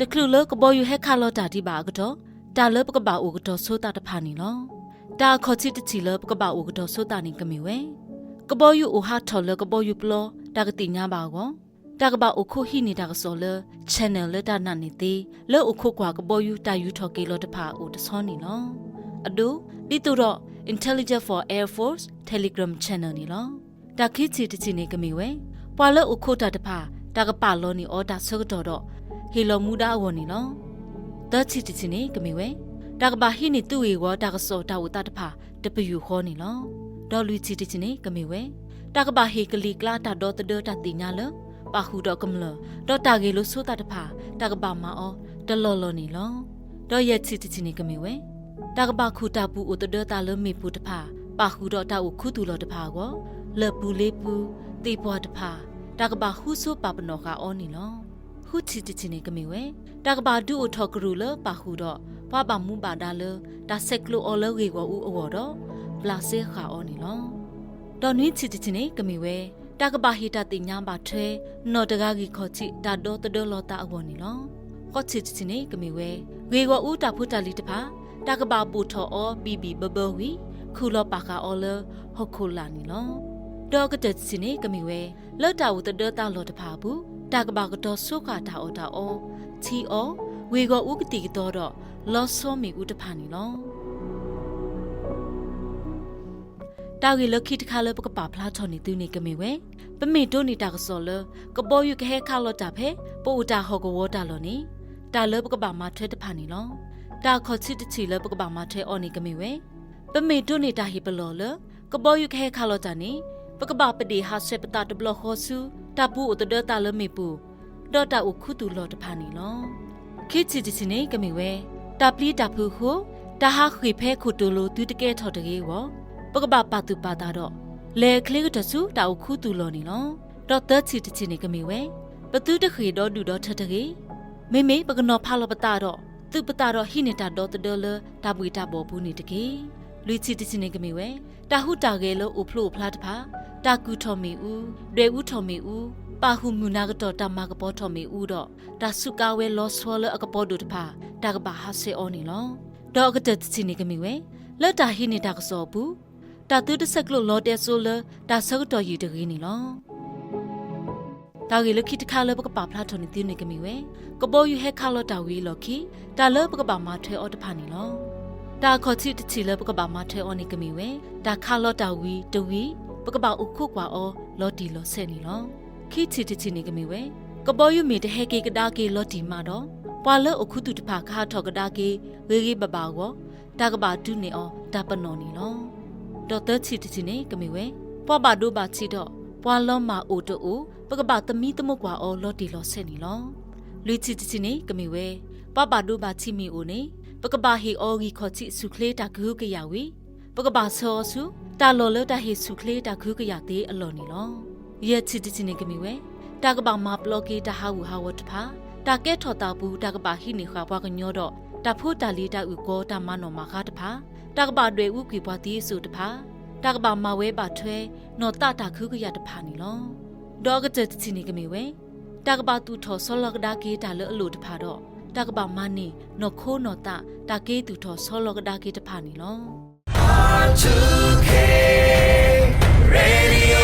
တချုးလၢကဘီယူၤဟဲခးလီၤတၢ်ဒံးဘၣ်အကတီၢ်, တၢ်လၢပကဘၣ်အိၣ်ကတီၤဆိသးတဖၣ်န့ၣ်လီၤ. တၢ်အခီၣ်ထံးတထံၣ်လၢပကဘၣ်အိၣ်ကတီၤဆိသးန့ၣ်ကမ့ၢ်ဝဲ ကဘီယူၤအိၣ်ဟးထီၣ်လၢကဘီယူၤပျီ တၢ်ကသ့ၣ်ညါဘၣ်အဂီၢ်, တၢ်ကဘၣ်အိၣ်ခိးဟံးန့ၢ်တၢ်ကစီၣ်လၢ channel လၢတၢ်နာ်န့ၢ်သ့ လၢအိၣ်ခိးကွၢ်ကဘီယူၤတၢ်ယူၤထီၣ်က့ၤလီၤတဖၣ်အအိၣ်တဆီန့ၣ်လီၤ. အဒိ, ဒ်သိးဒီး Intelligence for Air Force Telegram channel န့ၣ်လီၤ. တၢ်ခံထံၣ်တထံၣ်န့ၣ်ကမ့ၢ်ဝဲ ပှၤလၢအိၣ်ခိးတၢ်တဖၣ် တၢ်ကပာ်လီၤန့ၢ်အီၤတၢ်ဆၢကတီၢ်ဒီး ဟ့ၣ်လီၤမူဒါအဂီၢ်န့ၣ်လီၤ. သၢထံၣ်တထံၣ်န့ၣ်ကမ့ၢ်ဝဲ တၢ်ကဘၣ်ဟံးန့ၢ်သုးဂ့ၢ်ဝီတၢ်ကစီၣ်တၢ်အိၣ်သးတဖၣ် တပယူာ်ဃီန့ၣ်လီၤ. ဒီးလွံၢ်ထံၣ်တထံၣ်န့ၣ်ကမ့ၢ်ဝဲ တၢ်ကဘၣ်ဟ့ၣ်ကလံၤကျါတၢ်ဒီသဒၢတၢ်သ့ၣ်ညါလၢ ပာ်ဃုာ်ဒီးကမျၢၢ် ဒီးတၢ်ဂ့ၢ်လိာ်ဆိသးတဖၣ် တၢ်ကဘၣ်မၤအီၤတလီၢ်လီၢ်န့ၣ်လီၤ. ဒီးယဲၢ်ထံၣ်တထံၣ်န့ၣ်ကမ့ၢ်ဝဲ တၢ်ကဘၣ်ခူၣ်တၢ်ပူၤအိၣ်သဒၢသးလၢမ့ၣ်ပိၢ်တဖၣ် ပာ်ဃုာ်ဒီးတၢ်အိၣ်ခူသူၣ်လီၤတဖၣ်အဂီၢ်, လၢၢ်ပူၤလ့ပူၤ သ့ၣ်ပှၢ်တဖၣ် တၢ်ကဘၣ်ဃူဆိပာ်ပနီၣ်ဃာ်အီၤန့ၣ်လီၤ. ဃုထံၣ်တထံၣ်န့ၣ်ကမ့ၢ်ဝဲ တၢ်ကဘၣ်ဒုးအိၣ်ထီၣ်ကရူၢ်လၢပာ်ဃုာ်ဒီး ပှၤဘၣ်မူဘၣ်ဒါလၢ တၢ်ဆဲးကျိးအီၤလၢဂ့ၢ်ဂီၢ်အူအဂီၢ်ဒီး ဘျးစဲဃာ်အီၤန့ၣ်လီၤ. ဒီးနွံထံၣ်တထံၣ်န့ၣ်ကမ့ၢ်ဝဲ တၢ်ကဘၣ်ဟ့ၣ်တၢ်သ့ၣ်ညါဘၣ်ထွဲ နီၢ်တဂၤဂံၢ်ခီၣ်ထံးတၢ်ဒီသဒၢလီၤသးအဂီၢ်န့ၣ်လီၤ. ဃိးထံၣ်တထံၣ်န့ၣ်ကမ့ၢ်ဝဲ ဂ့ၢ်ဂီၢ်အူတၢ်ဖိတၢ်လံၤတဖၣ် တၢ်ကဘၣ်ပိာ်ထီၣ်အီၤဘံၣ်ဘံၣ်ဘၢဘၢဝံၤ ခူၣ်လီၤပာ်ဃာ်အီၤလၢဟီၣ်ခိၣ်လာ်န့ၣ်လီၤ. ဒီးအကတၢၢ်တထံၣ်န့ၣ်ကမ့ၢ်ဝဲ လၢတၢ်အိၣ်သဒၢသးလီၢ်တဖၣ်အပူၤ တၢ်ကဘၣ်ကတီၤဆိဃာ်တၢ်အီၣ်တၢ်အီ, ထံအီ, ဂ့ၢ်ဂီၢ်အူကသံၣ်ကသီဒီး လီဆီမ့ၣ်အူတဖၣ်န့ၣ်လီၤ. တၢ်ဂ့ၢ်လၢခံတခါလၢပကပာ်ဖျါထီၣ်န့ၢ်သုန့ၣ်ကမ့ၢ်ဝဲ ပမ့ၢ်ဒိးန့ၢ်တၢ်ကစီၣ်လၢ ကဘီယူၤကဟဲခးလီၤတၢ်ဖဲ ပအိၣ်တၢ်ဟီၣ်ကဝီၤတၢ်လီၢ်န့ၣ် တၢ်လၢပကဘၣ်မၤထွဲတဖၣ်န့ၣ်လီၤ. တၢ်အခီၣ်ထံးတထံၣ်လၢပကဘၣ်မၤထွဲအီၤန့ၣ်ကမ့ၢ်ဝဲ ပမ့ၢ်ဒိးန့ၢ်တၢ်ဟ့ၣ်ပလီၢ်လၢ ကဘီယူၤကဟဲခးလီၤတၢ်န့ၣ် ပကဘၣ်ပဒ့ၣ်ဟးဆှဲးပသးတဘျီဃီဆူ တၢ်ပူၤအိၣ်သဒၢသးလၢမ့ၣ်ပိၢ် ဒီးတၢ်အိၣ်ခူသူၣ်လီၢ်တဖၣ်န့ၣ်လီၤ. ခံထံၣ်တထံၣ်န့ၣ်ကမ့ၢ်ဝဲ တၢ်ပျံၤတၢ်ဖုးအဃိ တၢ်ဟးဃ့ၢ်ဖဲခိၣ်တိၤလိၤသုတကဲထီၣ်တဂ့ၤအဂီၢ် ပကဘၣ်ပာ်သူၣ်ပာ်သးဒီး လဲၤအချ့ကတၢၢ်ဆူတၢ်အိၣ်ခူသူၣ်လီၢ်န့ၣ်လီၤ. ဒီးသၢထံၣ်တထံၣ်န့ၣ်ကမ့ၢ်ဝဲ ပသုတဃ့ၢ်ဒီးဒုၣ်ဒီးထၢတဂ့ၤ. မ့မ့ၢ်ပကနီၤဖးလီၤပသးဒီး သုးပသးဒီးဟံးန့ၢ်တၢ်ဒီသဒၢလၢတၢ်ဘှ့ၣ်တၢ်ဘှီၣ်အပူၤန့ၣ်တက့ၢ်. လွံၢ်ထံၣ်တထံၣ်န့ၣ်ကမ့ၢ်ဝဲ တၢ်ဟူးတၢ်ဂဲၤလၢအိၣ်ဖျိအိၣ်ဖျါတဖၣ်, တၢ်ကုၢ်ထီၣ်မ့ၣ်အူ, ဒွဲၣ်အူထီၣ်မ့ၣ်အူ, ပာ်ဃုာ်မုၢ်နၤကတီၢ်တၢ်မၤကပီၤထီၣ်မ့ၣ်အူဒီး တၢ်စူးကါဝဲလီၤဆီလၢအကပီၤဒိၣ်တဖၣ် တၢ်ကဘၣ်ဟးဆှဲးအီၤန့ၣ်လီၤ. ဒီးအကတၢၢ်တထံၣ်န့ၣ်ကမ့ၢ်ဝဲ လၢတၢ်ဟံးန့ၢ်တၢ်ကစီၣ်အပူၤ တၢ်သုတဆဲးကျိးလီၤတဲာ်စိလၢတၢ်ဆၢကတီၢ်ယံာ်တဂ့ၤန့ၣ်လီၤ. တၢ်ဂ့ၢ်လၢခံတခါလၢပကပာ်ဖျါထီၣ်န့ၢ်သုန့ၣ်ကမ့ၢ်ဝဲ ကဘီယူၤဟဲခးလီၤတၢ်ဝံၤအလီၢ်ခံ တၢ်လၢပကဘၣ်မၤထွဲအီၤတဖၣ်န့ၣ်လီၤ. တၢ်အခီၣ်ထံးတထံၣ်လၢပကဘၣ်မၤထွဲအီၤန့ၣ်ကမ့ၢ်ဝဲ တၢ်ခးလီၤတၢ်ဝံၤတဝံၤ ပကဘၣ်အိၣ်ခိးကွၢ်အီၤလီၤတံၢ်လီၤဆဲးန့ၣ်လီၤ. ခံထံၣ်တထံၣ်န့ၣ်ကမ့ၢ်ဝဲ ကဘီယူၤမ့ၢ်တဟဲက့ၤကဒါက့ၤလီၤတံၢ်မးဒီး ပှၤလၢအိၣ်ခူသူၣ်တဖၣ်ကဟးထီၣ်ကဒါက့ၤဂ့ၤဂ့ၤဘၣ်ဘၣ်အဂီၢ် တၢ်ကဘၣ်ဒုးနဲၣ်အီၤတၢ်ပနီၣ်န့ၣ်လီၤ. ဒီးသၢထံၣ်တထံၣ်န့ၣ်ကမ့ၢ်ဝဲ ပှၤဘၣ်ဒိဘၣ်ထံးဒီး ပှၤလီၤမၢ်အိၣ်တအိၣ် ပကဘၣ်သမံသမိးကွၢ်အီၤလီၤတံၢ်လီၤဆဲးန့ၣ်လီၤ. လွံၢ်ထံၣ်တထံၣ်န့ၣ်ကမ့ၢ်ဝဲ ပှၤဘၣ်ဒိဘၣ်ထံးမ့ၢ်အိၣ်န့ၣ် ပကဘၣ်ဟ့ၣ်အီၤဂံၢ်ခီၣ်ထံးဆူၣ်ချ့တၢ်ကဟုကယာ်ဝံၤ ပကဘၣ်ဆှၢအီၤဆူ တၢ်လီၢ်လၢတၢ်ဟ့ၣ်ဆူၣ်ချ့တၢ်ကဟုကယာ်သ့အလီၢ်န့ၣ်လီၤ. ယဲၢ်ထံၣ်တထံၣ်န့ၣ်ကမ့ၢ်ဝဲ တၢ်ကဘၣ်မၤပျီက့ၤတၢ်ဟးဂူာ်ဟးဂီၤတဖၣ်, တၢ်ကဲထီၣ်သးပူၤ တၢ်ကဘၣ်ဟံးန့ၢ်ဃာ်ပှၤကညီဒီး တၢ်ဖိတၢ်လံၤတၢ်အုၣ်ကီၤတၢ်မၤနီၣ်မၤဃါတဖၣ်, တၢ်ကဘၣ်ဒွဲၣ်အူကွံာ်ပှၤသံအစိၣ်တဖၣ်, တၢ်ကဘၣ်မၤဝဲဘၣ်ထွဲ နီၢ်သးတၢ်ကဟုကယာ်တဖၣ်န့ၣ်လီၤ. ဒီးအကတၢၢ်တထံၣ်န့ၣ်ကမ့ၢ်ဝဲ တၢ်ကဘၣ်သူၣ်ထီၣ်ဆီလီၤကဒါက့ၤတၢ်လၢအလိၣ်တဖၣ်ဒီး တၢ်ကဘၣ်မၤန့ၢ်နီၢ်ခိနီၢ်သးတၢ်က့ၤသူၣ်ထီၣ်ဆီလီၤကဒါက့ၤတဖၣ်န့ၣ်လီၤ. R two K Radio